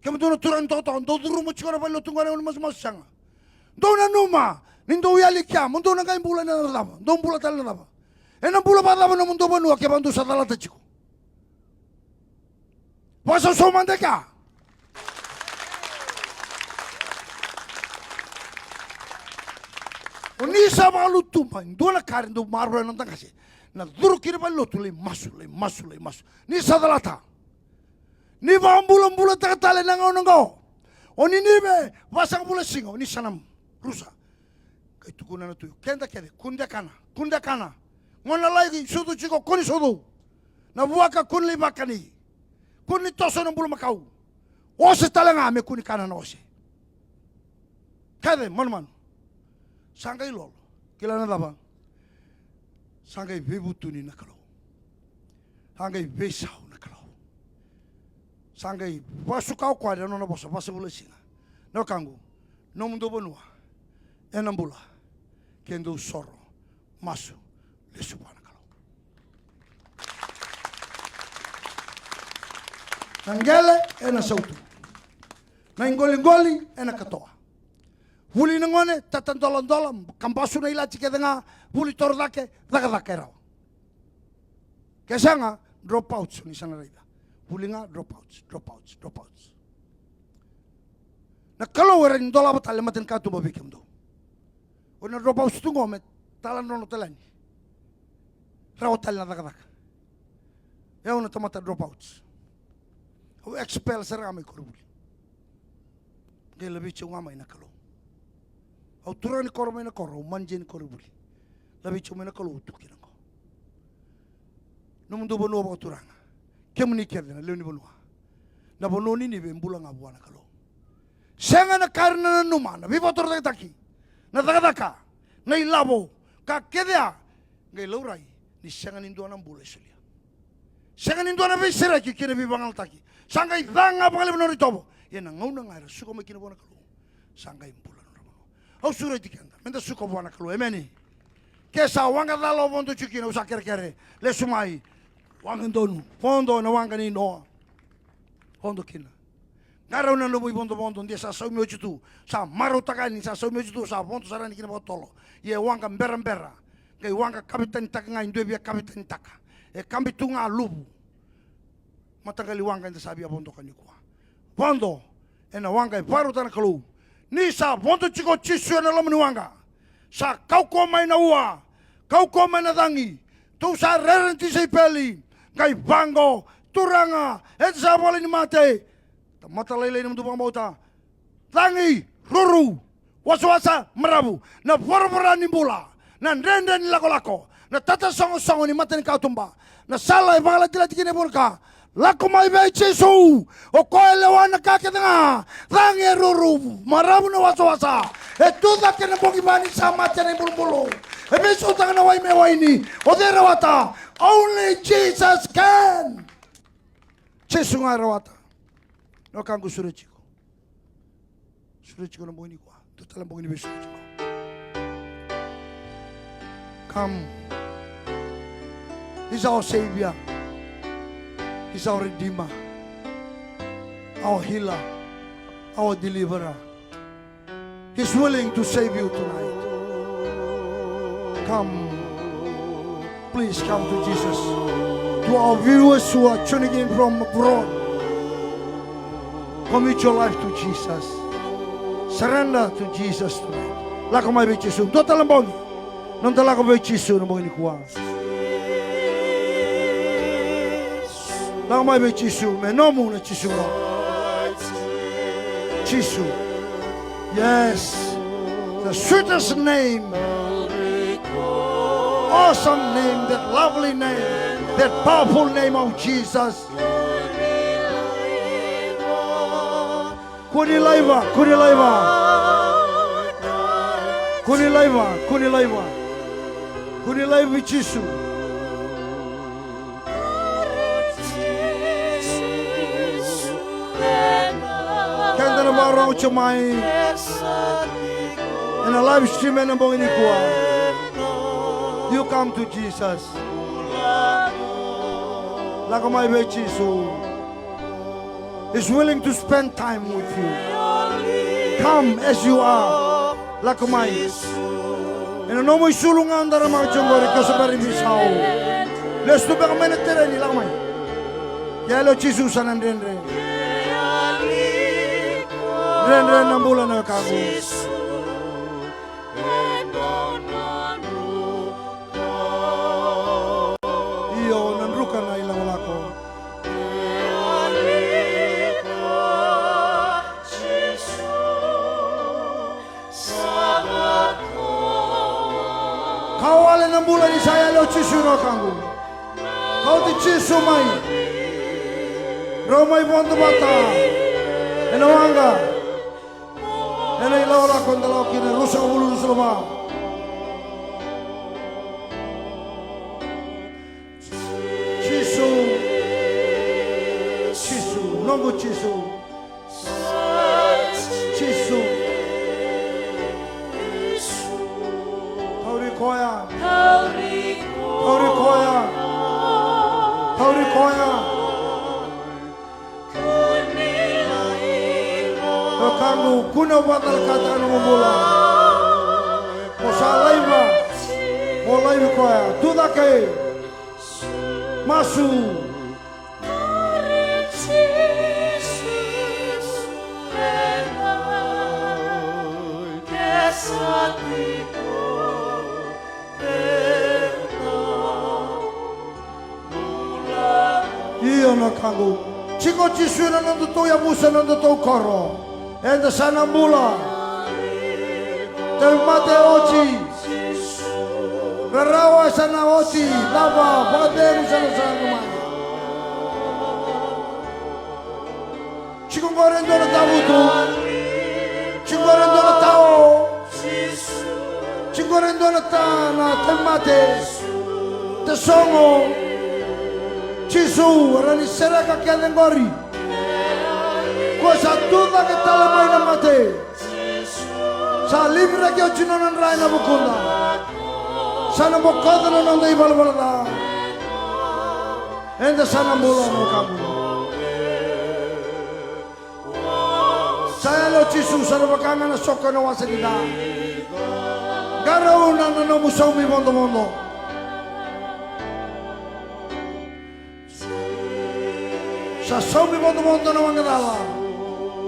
Kemudou na turaga ni tokatoka, dou curuma tiko na valenilotu qo na gauna ni masumasu, sega? Dou nanuma ni dou yali kea, mo dou na qai bula ena cava? Dou bula tale ena cava? Ena bula vakacava nomudou vanua kevaka dou sa calata tiko? Vakasausau mada e kea. O ni sa vakalutuba e dua na ka era dau maroroya na noda qase, na curu ki na valenilotu, lai masu, lai masu, lai masu. Ni sa calata. Ni vakabulabulataka tale na gauna oqo. O Ninive, vasagavulu na siga, o ni sa na rusa. Qai tukuna na tui, keda kece, kua ni da kana, kua ni da kana. Gauna lai sucu tiko, kua ni sucu. Na vuaka kua ni lai vakani. Kua ni toso na bulumakau. Ose tale ga me kua ni kana na ose. Kece manumanu. Sa qai lolo. Kila na cava? Sa qai veivutuni na Kalou. Sa qai veisau na Kalou. Sa qai vakasuka o koya na nona vosa, vasagavulu na siga. Na wekaqu, nomudou vanua ena bula ke dou soro, masu, lesu vua na Kalou. Na qele ena sautu. Na iqoliqoli ena katoa. Vuli na gone, tata doladola, kabasu na ilati kece ga, vuli toro cake, cakacaka e rawa. Ke sega, dropouts, ni sa na raica. Vuli ga, dropouts, dropouts, dropouts. Na Kalou e rawa ni dolava tale e matanikatuba vei kemudou. O na dropouts tu qo me taladrodro tale yani. Rawa tale na cakacaka. E au na tamata dropouts. Au expel sara ga mai koronivuli. Qai laveti au ga mai na Kalou. Au turaga ni koro mai na koro, au manager ni koronivuli. Laveti au mai na Kalou, au tu kina qo. Nomudou vanua vakaturaga. Kemuni kece na lewe ni vanua. Na vanua o Ninive e bula ga vua na Kalou. Sega na ka era na nanuma, na veivakatorocaketaki, na cakacaka, na ilavo, ka kece ya, qai laurai ni sega ni dua na bula e solia. Sega ni dua na veisereki kei na veivagalalataki. Sa qai ca ga vakalevu na nodra itovo. Ia na gauna ga era suka mai kina vua na Kalou, sa qai bula na nodra vanua. Au sureti keda meda suka vua na Kalou. Emeni. Ke sa waqa cala o vodo tiko kina, au sa kerekere, lesu mai. Waqa donu, vodo ena waqa nei Noa. Vodo kina. Qarauna na nomu ivodovodo, de sa saumi oti tu. Sa marautaka yani, sa saumi oti tu, sa vodo sara yani kina vakatotolo. Ia e waqa berabera. Qai waqa kavetanitaka ga e dua e via kavetanitaka. E kabi tu ga luvu. Mataqali waqa eda sa via vodoka nikua. Vodo ena waqa e vakarautaka na Kalou. Ni sa vodo tiko o Jisu ena loma ni waqa, sa kaukauwa mai na ua, kaukauwa mai na cagi. Tou sa rere na tisaipeli. Qai vaqo, Turaga, eda sa volai ni mate. Tamata lailai nomudou vakabauta. Cagi, ruru, wasawasa, maravu, na voravora ni bula, na dredre ni lakolako, na tatasogosogo ni matanikatuba, na sala e vakalatilati kina e vuqa na ka. Lako mai vei Jisu, o koya e lewa na ka kece ga. Cagi, e ruru, maravu na wasawasa. E tucake na bogi va ni sa mate na ibulubulu. E veisautaka na wai me waini. O cei e rawata? Only Jesus can. Jisu ga e rawata. Na wekaqu, sureti iko. Sureti iko na bogi nikua. Dua tale na bogi ni veisureti iko. Come. He's our Savior. He's our Redeemer. Our Healer. Our Deliverer. He's willing to save you tonight. Come. Please come to Jesus. To our viewers who are tuning in from abroad, commit your life to Jesus. Surrender to Jesus tonight. Lako mai vei Jisu. Dua tale na bogi. Noda lako vei Jisu na bogi nikua. Lako mai vei Jisu, me nomu na Jisu qo. Jisu. Yes. The sweetest name. Awesome name, that lovely name, that powerful name of Jesus. Kua ni laiva, kua ni laiva. Kua ni laiva, kua ni laiva. Kua ni laivi Jisu. Keda na vakarorogo tiko mai ena live stream ena bogi nikua. You come to Jesus. Lako mai vei Jisu. Is willing to spend time with you. Come as you are. Lako mai. Ena nomu isulu ga o daramaka tiko qori, ke o se bera ni veisau. Lesu tu beka mai na tereni, lako mai. Ke yali o Jisu sa na dredre. Dredre na bula na wekaqu. Io, na druka na ilakolako. Ka wale na bula ni sa yali o Jisu na wekaqu. Kauti Jisu mai. Drau mai vodo vata ena waqa. Ena ilakolako eda lako kina, ruasagavulu, ruasagavulu ka va. Jisu, Jisu, noqu Jisu. Jisu. Tauri koya. Tauri koya. Tauri koya. Wekaqu, kua ni vakacalakataka na nomu bula. Mo sa laiva, mo laivi koya. Tucake. Masu. Io na wekaqu. Tiko Jisu ena nodatou yavusa, nodatou koro. Eda sa na bula. Tauvimate oti. Rarawa sa na oti. Cava, vakacegu sa na saga mai. Tiko qori e dua na tavutu. Tiko qori e dua na tao. Tiko qori e dua na ta, na tauvimate. Tasogo. Jisu, era ni sereka kece qori. Ko sa tucake tale mai na mate. Sa liviraki oti nona dra ena vukuda. Sa na bokoca na noda ivalavala ca. Eda sa na bula na wekaqu. Sa yali o Jisu, sa na vaka ga na soko ena wasa ni ca. Qarauna na nomu saumi vodovodo. Sa saumi vodovodo na waqacala.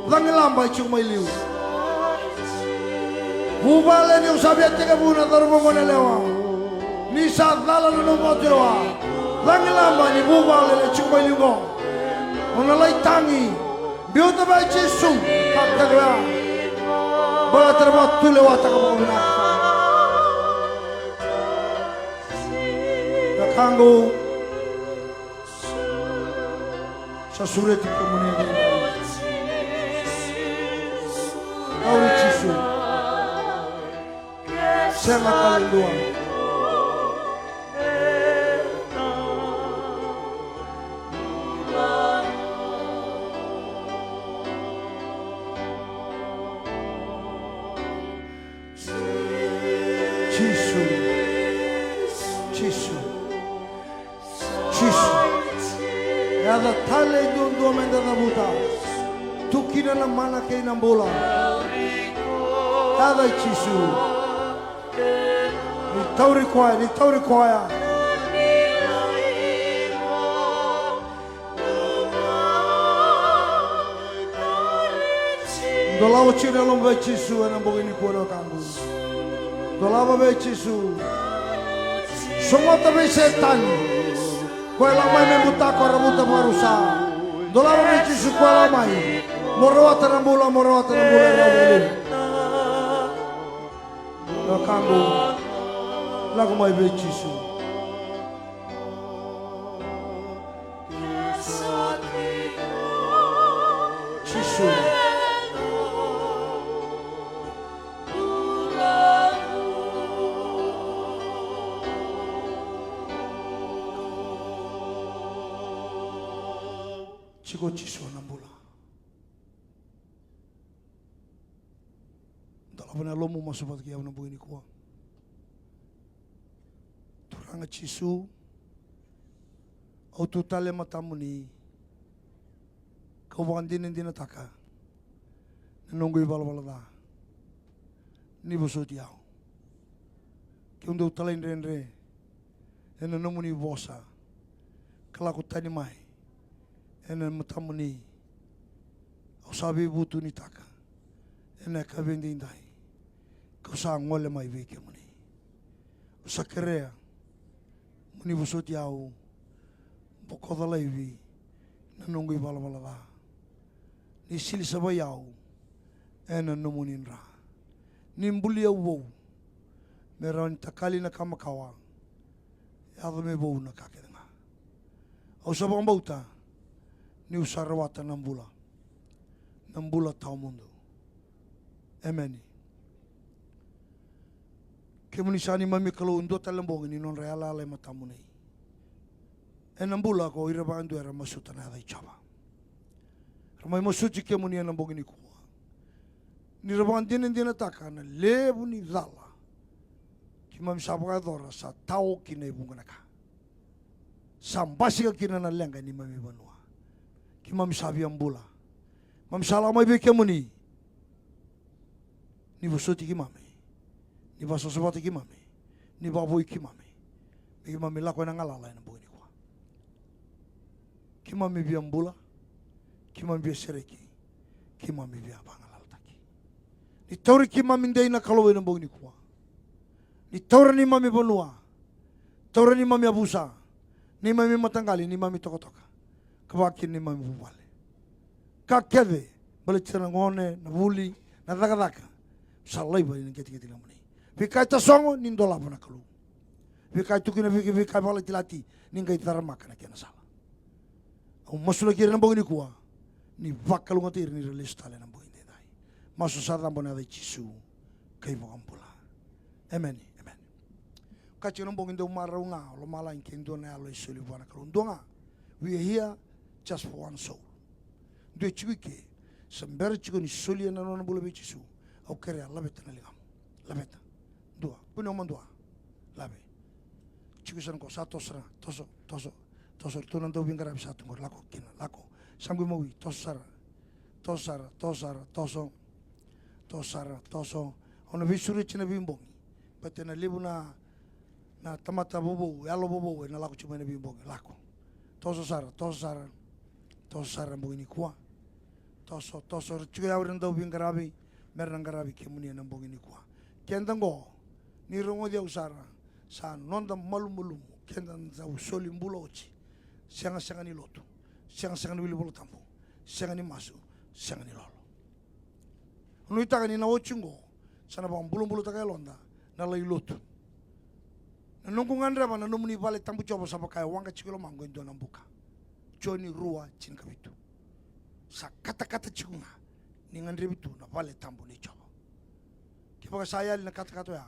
Cagilaba e tiko mai liu. Vuvale, niu sa via tekivu na cauravou goneyalewa. Ni sa cala na nomu vakatulewa. Cagilaba ni vuvale e tiko mai liu qo. O na lai tagi. Biuta vei Jisu. Ka kece oya. Baleta na vakatulewataka vakavinaka. Na wekaqu. Sa sureti kemuni na ilakolako. Tauri Jisu. Sega tale dua. Jisu. Jisu. Jisu. Yaca tale e duadua meda cavuta. Tu kina na mana kei na bula. Yaca i Jisu. Ni tauri koya, ni tauri koya. Dolava tiko na loma vei Jisu ena bogi nikua na wekaqu. Dolava vei Jisu. Sogota vei Setani. Koya lako mai me butako, ravuta vakarusa. Dolava vei Jisu, koya lako mai. Mo rawata na bula, mo rawata na bula e rawa vakalevu. Na kago, lako mai vei Jisu. Jisu. Tiko Jisu na bula. Dolava na yalomu, masu vata kei au na bogi nikua. Turaga Jisu, au tu tale e matamuni, kau vakadinadinataka na noqu ivalavala ca. Ni vosoti au. Keu dau talaidredre ena nomuni vosa ka lako tani mai ena matamuni. Au sa veivutunitaka ena yakavi edaidai, kau sa gole mai vei kemuni. Au sa kerea mo ni vosoti au, bokoca laivi na noqu ivalavala ca. Ni sili savai au ena nomuni dra. Ni buli au vou me rawa ni takali na ka makawa. Yaco me vou na ka kece ga. Au sa vakabauta niu sa rawata na bula, na bula tawamudu. Emeni. Kemuni sa neimami Kalou, dua tale na bogi ni nodra yalayala e matamuni. Ena bula ko ira vakadua era masuta na yaca i Jiova. Ra mai masuti kemuni ena bogi nikua. Ni ra vakadinadinataka na levu ni cala keimami sa vakayacora, sa tao ki na ivuqa na ka. Sa basika kina na leqa ni neimami vanua. Keimami sa via bula. Keimami sa lako mai vei kemuni. Ni vosoti keimami, ni vakasosovata keimami, ni vakavoui keimami, me keimami lako ena galala ena bogi nikua. Keimami via bula, keimami via sereki, keimami via vagalalataki. Ni tauri keimami dei na Kalou ena bogi nikua. Ni taura neimami vanua, taura neimami yavusa, neimami mataqali, neimami tokatoka, ka vaka kina neimami vuvale. Ka kece baleti ira na gone, na vuli, na cakacaka, sa laiva ena qeteqete ni yamuni. Veika e tasogo, ni dolava na Kalou. Veika e tukuna, veika, veika e vakalatilati, ni qai caramaka na kena sala. Au masulaki ira ena bogi nikua, ni vakalougatataki ira ni ra lesu tale ena bogi edaidai. Masu sa cabo ena yaca i Jisu, ka iVakabula. Emeni, emeni. Ka tiko na bogi dau marau ga o lomalagi ke dua na yalo e soli vua na Kalou. Dua ga. We are here just for one soul. Dua e tiko i ke, sa bera tiko ni solia na nona bula vei Jisu. Au kerea, laveta na ligamu. Laveta. Dua. Kune au madua. Lave. Tiko sa na ko sa toso sara. Toso, toso, toso. Ratou na dauveiqaravi sa tu qori. Lako kina, lako. Sa qu imawi, toso sara. Toso sara, toso sara, toso. Toso sara, toso. Au na veisureti na veibogi. Baleta na levu na, na tamata vovou, yalo vovou, ena lako tiko mai na veibogi. Lako. Toso sara, toso sara. Toso sara na bogi nikua. Toso, toso. Ra tiko ya o ira na dauveiqaravi, mera na qaravi kemuni ena bogi nikua. Keda qo, ni rogoci au sara, sa noda malumalumu, keda dau soli bula oti. Sega, sega ni lotu. Sega, sega ni wili Vola Tabu. Sega ni masu. Sega ni lolo. Au nuitaka ni na oti qo, sa na vakabulabulataka e yaloda na lai lotu. Na noqu gadreva na nomuni vale tabu Jiova sa vaka e waqa tiko i lomaqu e dua na buka. Joni rua, tinikavitu. Sa katakata tiko ga ni gadrevi tu na vale tabu nei Jiova. Kevaka sa yali na katakata oya,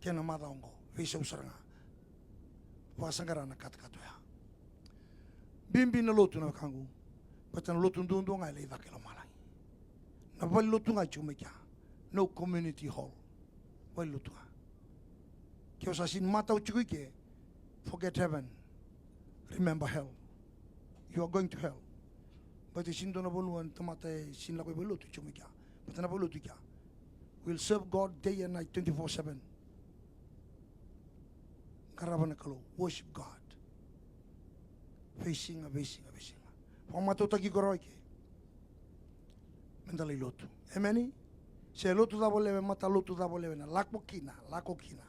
kena macawa oqo, veisau sara ga. Vakasaqara na katakata oya. Bibi na lotu na wekaqu. Baleta na lotu duadua ga e lai caka i lomalagi. Na vale lotu ga e tiko mai kea. No community hall. Vale lotu ga. Ke o sa sini matau tiko i ke, forget heaven. Remember hell. You are going to hell. Baleta e sini dua na vanua na tamata e sini lako i vale lotu e tiko mai kea. Baleta na vale lotu i kea. We'll serve God day and night, twenty-four seven. Qarava na Kalou, worship God. Veisiga, veisiga, veisiga. Vakamatautaki iko rawa i ke. Meda lai lotu. Emeni? Se lotu cava lewe, matalotu cava lewe, na lako kina, lako kina.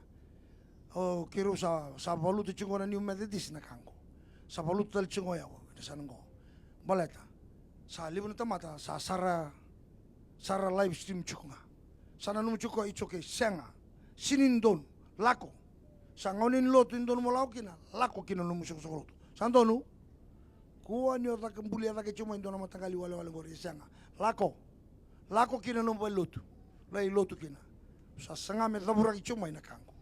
O keirau sa, sa valuta tiko na New Methodist na ka qo. Sa valuta tale tiko ga o yau ena yasana oqo. Baleta sa levu na tamata sa sara, sara live stream tiko ga. Sa nanuma tiko o koya, it's okay, sega. Sega ni donu. Lako. Sa gauna ni lotu e donu mo lako kina, lako kina na nomu soqosoqo lotu. Sa donu? Kua ni o caka, bulia cake tiko mai e dua na mataqali walewale qori, e sega. Lako. Lako kina na nomu valenilotu. Lai lotu kina. Sa saga me cavuraki tiko mai na ka qo.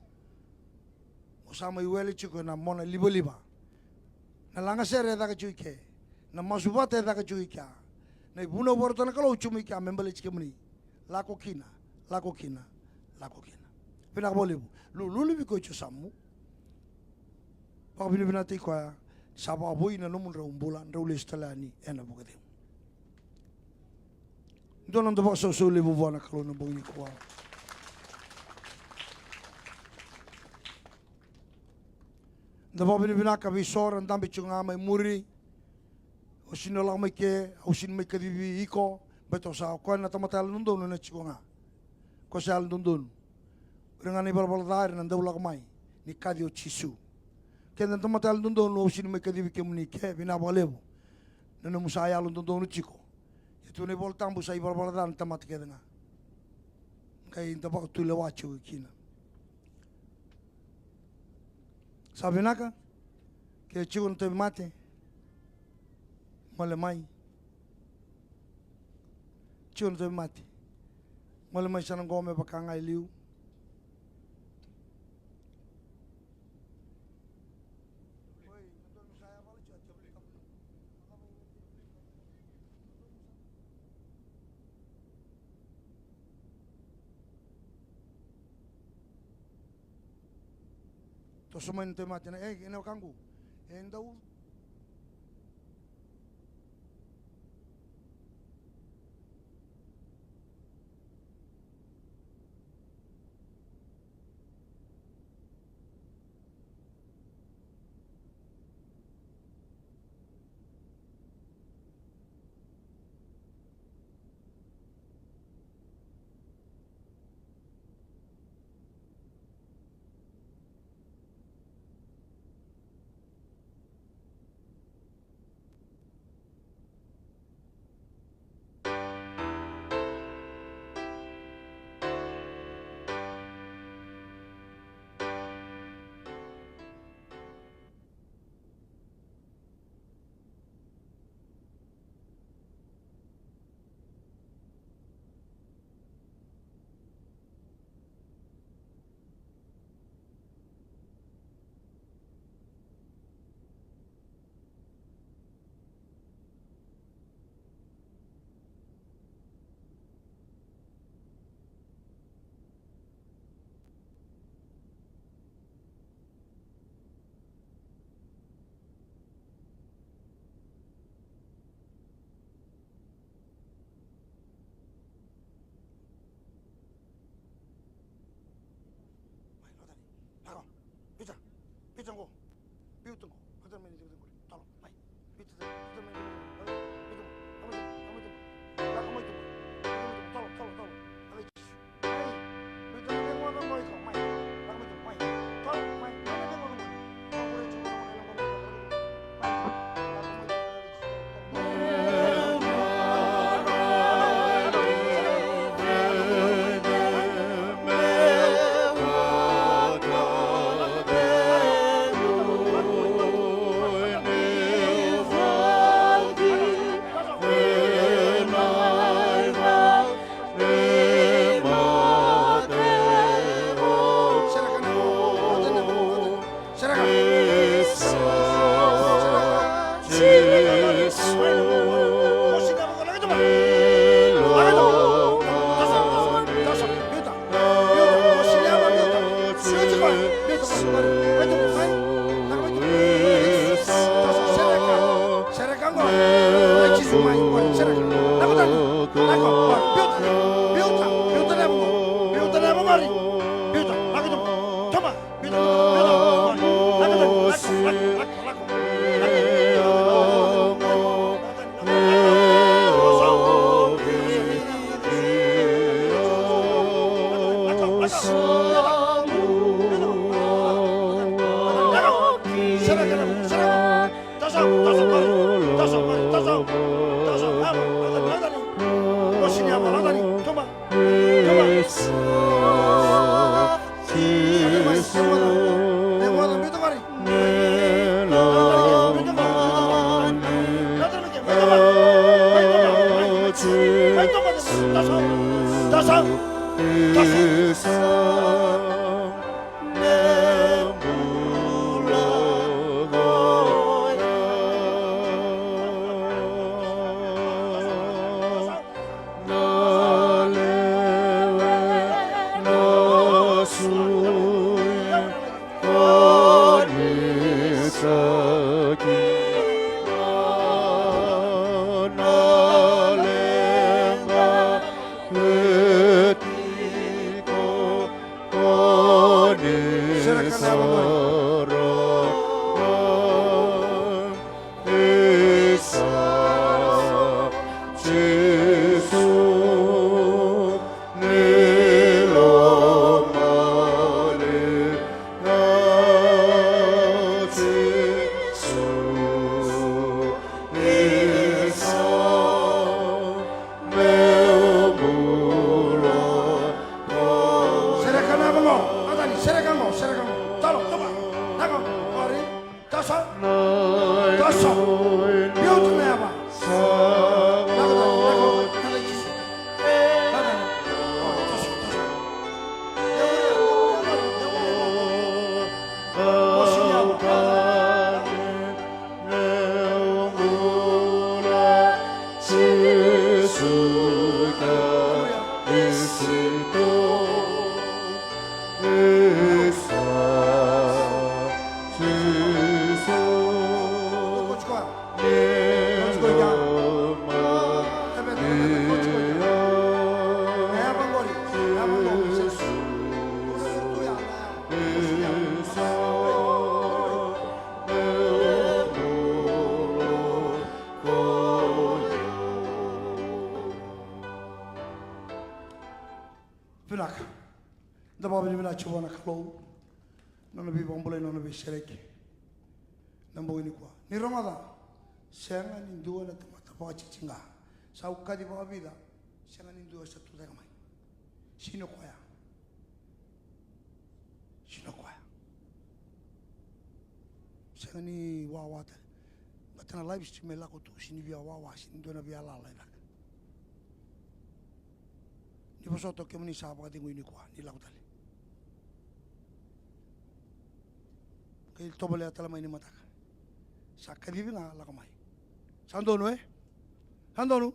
O sa mai wele tiko ena mona livaliva. Na lagasere e caka tiko i ke. Na masu vata e caka tiko i kea. Na ivunau vakarautaka na Kalou tiko mai kea me baleti kemuni. Lako kina, lako kina, lako kina. Vinaka vakalevu. Lululu vei koya tiko yasamu. Vakavinavinakataki koya. Sa vakavoui na nomudrau bula, drau lesu tale yani ena vakacegu. Dua na noda vakasausau levu vua na Kalou ena bogi nikua. Da vakavinavinaka vei so era dabe tiko ga mai muri. O sega ni lako mai ke, au sega ni mai kacivi iko, baleta o sa, o koya na tamata yalododonu ena tiko ga. Ko sa yalododonu. O ira ga na ivalavala ca era na dau lako mai ni kaci o Jisu. Keda na tamata yalododonu, au sega ni mai kacivi kemuni ke, vinaka vakalevu na nomu sa yalododonu tiko. Ia tu na iVolatabu sa ivalavala ca na tamata kece ga. Qai da vakatulewa tiko kina. Sa vinaka? Ke tiko na tauvimate, gole mai. Tiko na tauvimate, gole mai, sa na qo me vaka ga e liu. Toso mai na tauvimate na, e, ena wekaqu. E dau. Mai, lako tani. Lako. Biuta. Biuta qo. Biuta qo. Lako tani mai na icegu qori. Talo. Mai. Biuta tani. Biuta mai na icegu qori. Lako mai tu. Lako mai tu. Lako mai tu. Talo, talo, talo. Lako i Jisu. Mai. Biuta na icegu qo, mai. Lako mai tu. Mai. Talo. Mai. Mai na icegu qo, mai. Sereka. Sereka. Sereka. Sereka qo. Sereka qo. Sereka. Lako tani. Lako. Biuta. Biuta. Biuta na yava qo. Biuta na yava qori. Biuta. Lako i tuba. Tuba. Toso, toso, toso. Sereka na yago qo, Atani, sereka qo, sereka qo. Talo, tuba, na yago qori. Toso, toso. Biu tu na yava. Lako tani, lako tani, lako tani. Toso, toso. Vinaka. Da vakavinavinaka tiko vua na Kalou na nona veivakabulai, na nona veisereki na bogi nikua. Ni rogoca, sega ni dua na tamata vakatitiqa. Sa au kaci vakavica, sega ni dua sa tu cake mai. Sega ni o koya. Sega ni o koya. Sega ni wawa tale. Baleta na live stream e lako tu, sega ni via wawa, sega ni dua na via lala e cake. Ni vosota o kemuni sa vakacegui nikua, ni lako tale. Qai tovolea tale mai ni mataka. Sa kacivi ga, lako mai. Sa donu, e? Sa donu.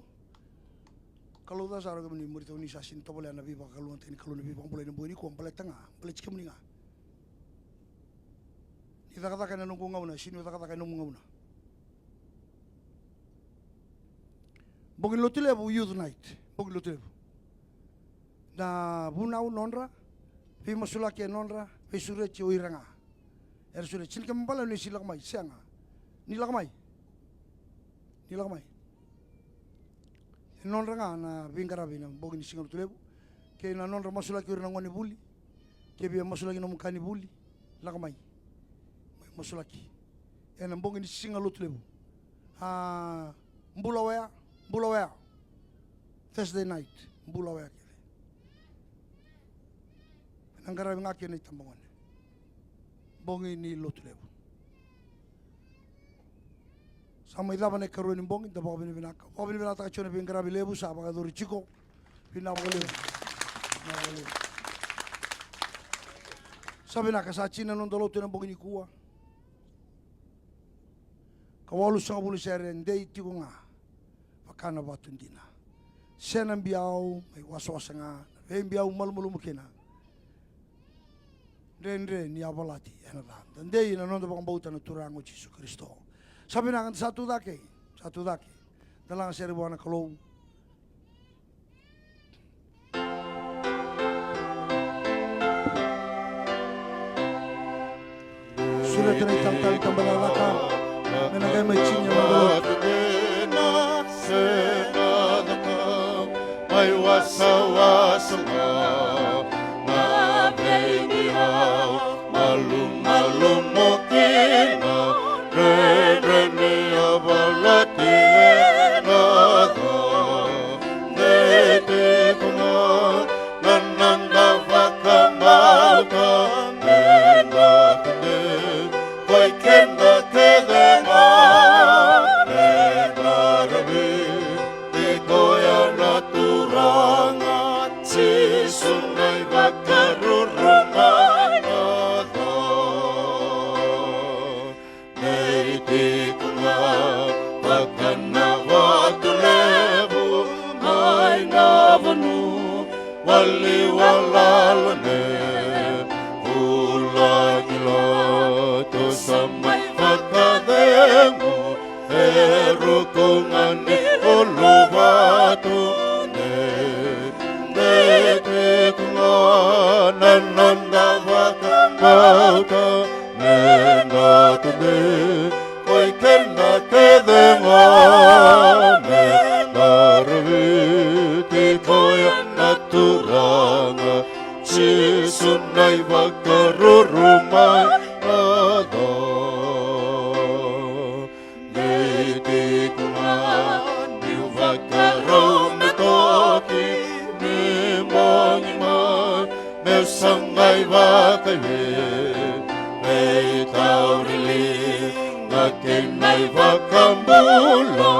Kalouca sara o kemuni, muri tau ni sa sega ni tovolea na veivakalougatataki ni Kalou, na veivakabulai ena bogi nikua, baleta ga, baleti kemuni ga. Ni cakacaka ena noqu gauna, sega ni o cakacaka ena nomu gauna. Bogi ni Lotulevu, youth night. Bogi ni Lotulevu. Na vunau nodra, veimasulaki e nodra, veisureti o ira ga. Era sureti, sega ni kena ibalebale ni sega ni lako mai, sega. Ni lako mai. Ni lako mai. E nodra ga na veiqaravi ena bogi ni Siga Lotulevu. Kei na nodra masulaki o ira na gone vuli. Ke via masulaki nomu ka ni vuli, lako mai. Mai masulaki ena bogi ni Siga Lotulevu. A, Bulawea, Bulawea. Thursday night, Bulawea kece. Na qaravi ga kei na itabagone. Bogi ni Lotulevu. Sa mai cava na ikarua ni bogi, da vakavinavinaka. Vakavinavinakataka tiko na veiqaravi levu sa vakayacori tiko. Vinaka vakalevu. Vinaka vakalevu. Sa vinaka, sa tini na noda lotu ena bogi nikua. Ka walusagavulu sere, dei tiko ga vaka na vatu dina. Se na biau mai wasawasa ga, na veibiau malumalumu kina. Dredre ni yavalati ena ca. Da dei na noda vakabauta na Turaga o Jisu Karisito. Sa vinaka, da sa tu cake, sa tu cake. Da laga sere vua na Kalou. Sureta na italatala ni tabacakacaka me na qai mai tini na noda lotu. Mai wasawasa ga na veibiau malumalumu kina, dredre ni yavalati ena ca. Dei tiko ga na noda vakabauta me na tudei koi keda kece ga me qaravi. Tiko ya na Turaga. Liwa lala me vulagi lotu sa mai vakacegu e ruku ga ni uluvatu. Ne, ne tiko ga na noda vakabauta me na tudei koi keda kece ga me na raviti koya na Turaga Jisu na ivakaruru mai na ca. Dei tiko ga niu vakarau me toki ni bogi mai me sa qai vakaivei me tauri liga kei na iVakabula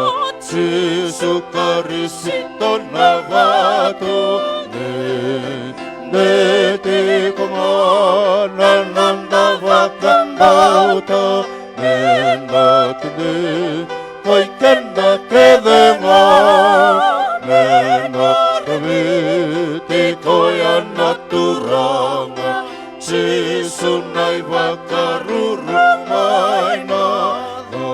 Jisu Karisito na vatu. Dei, dei tiko ga na noda vakabauta me na tudei koi keda kece ga me na raviti koya na Turaga Jisu na ivakaruru mai na ca.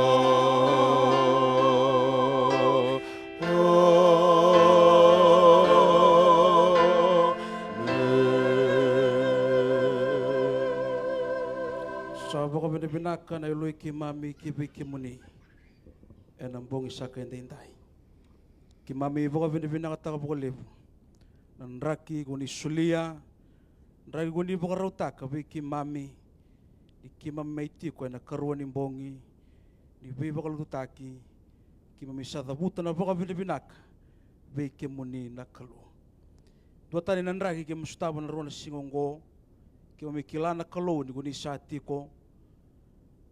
Sa vakavinavinaka na Yalo i keimami ki vei kemuni ena bogi saka edaidai. Keimami vakavinavinakataka vakalevu na draki ko ni solia, draki ko ni vakarautaka vei keimami ni keimami mai tiko ena karua ni bogi ni veivakalotutaki. Keimami sa cavuta na vakavinavinaka vei kemuni na Kalou. Duatani na draki keimami sotava na rua na siga oqo. Keimami kila na Kalou ni ko ni sa tiko.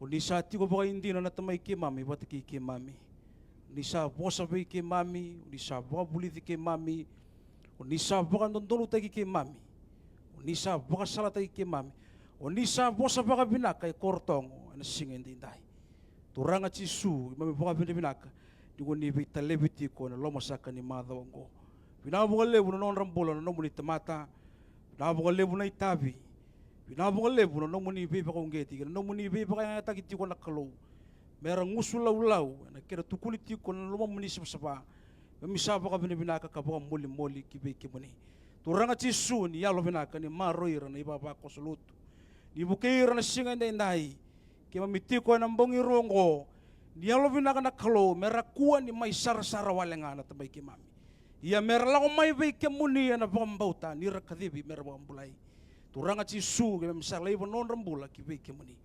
O ni sa tiko vakaidina na Tamai keimami vata kei keimami. O ni sa vosa vei keimami, o ni sa vakavulici keimami, o ni sa vakadodonutaki keimami, o ni sa vakasalataki keimami, o ni sa vosa vakavinaka e Korotogo ena siga edaidai. Turaga Jisu, keimami vakavinavinaka ni ko ni veitalevi tiko ena loma saka ni macawa oqo. Vinaka vakalevu na nodra bula na nomuni tamata. Vinaka vakalevu na itavi. Vinaka vakalevu na nomuni veivakauqeti kei na nomuni veivakayagataki tiko na Kalou. Me ra gusu laulau ena kena tukuni tiko na lomamuni savasava. Keimami sa vakavinavinaka ka vakamolimoli ki vei kemuni. Turaga Jisu, ni yalovinaka ni maroroi ira na ivavakoso lotu. Ni vukei ira na siga edaidai. Keimami tiko ena bogi rua oqo, ni yalovinaka na Kalou me ra kua ni mai sarasara wale ga na Tamai keimami. Ia me ra lako mai vei kemuni ena vakabauta ni ra kacivi me ra vakabulai. Turaga Jisu, keimami sa laiva nodra bula ki vei kemuni.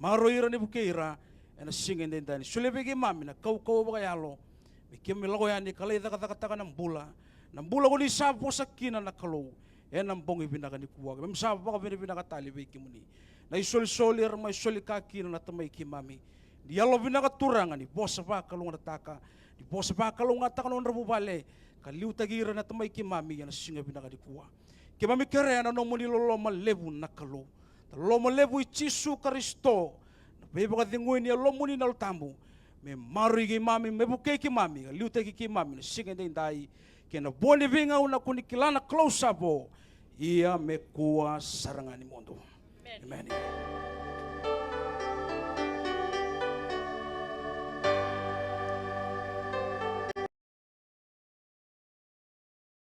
Maroroi ira ni vukei ira ena siga edaidai. Ni solia vei keimami na kaukauwa vakayalo me keimami lako yani ka lai cakacakataka na bula, na bula ko ni sa vosa kina na Kalou. Ena bogi vinaka nikua keimami sa vakavinavinaka tale vei kemuni. Na isolisoli era mai soli ka kina na Tamai keimami. Ni yalovinaka Turaga ni vosa vakalougatataka, ni vosa vakalougatataka na nodra vuvale, ka liutaki ira na Tamai keimami ena siga vinaka nikua. Keimami kerea na nomuni loloma levu na Kalou, na loloma levu i Jisu Karisito, na veivakacegui ni Yalomuni na Yalo Tabu, me maroroi keimami, me vukei keimami, ka liutaki keimami na siga edaidai kei na vua ni veigauna ko ni kila na Kalou sa vo, ia me kua sara ga ni mudu. Emeni.